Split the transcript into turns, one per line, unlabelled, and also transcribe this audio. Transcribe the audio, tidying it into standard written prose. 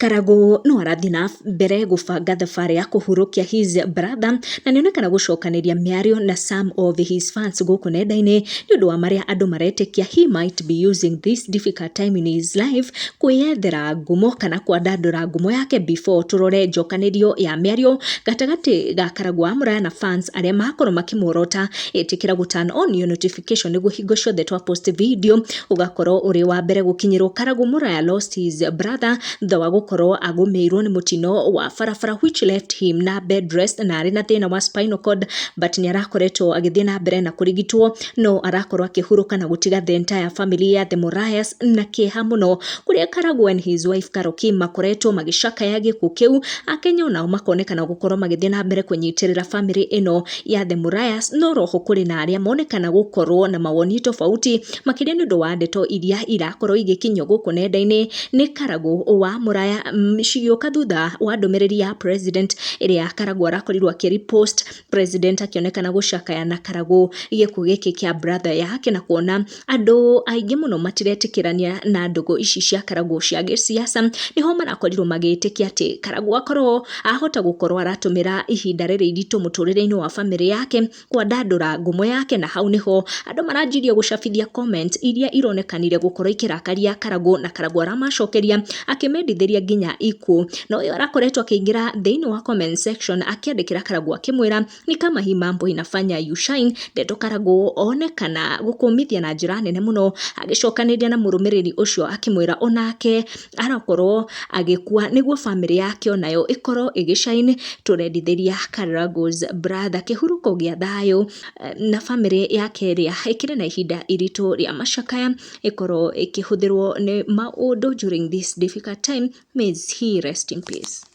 Karagũ no arathiĩ na mbere gũbanga thabarĩ ya kũhurũkia his brother na nĩonekana gũcokanĩria mĩario na some of his fans gũkũ nenda-inĩ nĩ ũndũ wa marĩa andũ maretĩkia he might be using this difficult time in his life kwĩyethera ngumo kana kwandandũra ngumo yake. Before tũrore njokanĩrio ya mĩario gatagatĩ ga Karagũ wa Mũraya na fans arĩa makorwo makĩmuorota, ĩtĩkĩra gũ turn on your notification nĩguo hingo ciothe twa post video ũgakorwo ũrĩ wa mbere gũkinyĩrwo. Karagũ Mũraya lost his brother thutha wa gũkorwo agũmĩirwo nĩ mũtino wa barabara, which left him na bed rest na arĩ na thĩna wa spinal cord, but nĩ arakoretwo agĩthiĩ na mbere na kũrigitwo, no arakorwo akĩhurũka na gũtiga the entire family ya the Murayas na kĩeha mũno, kũrĩa Karagũ and his wife Carol Kim makoretwo magĩcakaya gĩkuũ kĩu. Akenya onao makonekana gũkorwo magĩthiĩ na mbere kũnyitĩrĩra family ĩno ya the Murayas, no roho kũrĩ na arĩa monekana gũkorwo na mawoni tofauti, makĩria nĩ ũndũ wa ndeto iria irakorwo igĩkinyio gũkũ nenda-inĩ nĩ Karagũ wa Mũraya, cigĩũka thutha wa ndũmĩrĩri ya president ĩrĩa Karagũ arakorirwo akĩrepost, president akĩonekana gũcakaya na Karagũ gĩkuũ gĩkĩ kĩa brother yake, na kuona andũ aingĩ mũno matiretĩkĩrania na ndũgũ ici cia Karagũ cia gĩsiasa. Nĩho marakorirwo magĩtĩkia atĩ Karagũ akorwo ahota gũkorwo aratũmĩra ihinda rĩrĩ iritũ mũtũrĩre-inĩ wa family yake kwandandũra ngumo yake, na hau nĩho andũ maranjirie gũcabithia comment iria ironekanire gũkorwo ikĩrakaria Karagũ, na Karagũ aramacokeria akĩmendithĩria nginya ikuũ. Na ũyũ arakoretwo akĩingĩra thĩinĩ wa comment section akĩandĩkĩra Karagũ akĩmwĩra ni kama hii mambo inafanya you shine. Ndeto Karagũ onekana gũkũmithia na njĩra nene mũno, agĩcokanĩria na mũrũmĩrĩri ũcio akĩmwĩra onake arakorwo agĩkua nĩguo family yake onayo ĩkorwo ĩgĩshine. Tũrendithĩria Karagũ's brother kĩhurũko gĩa thayũ na family yake ĩrĩa ĩkĩrĩ na ihinda iritũ rĩa macakaya ĩkorwo ĩkĩhũthĩrwo nĩ maũndũ during this difficult time. May he rest in peace.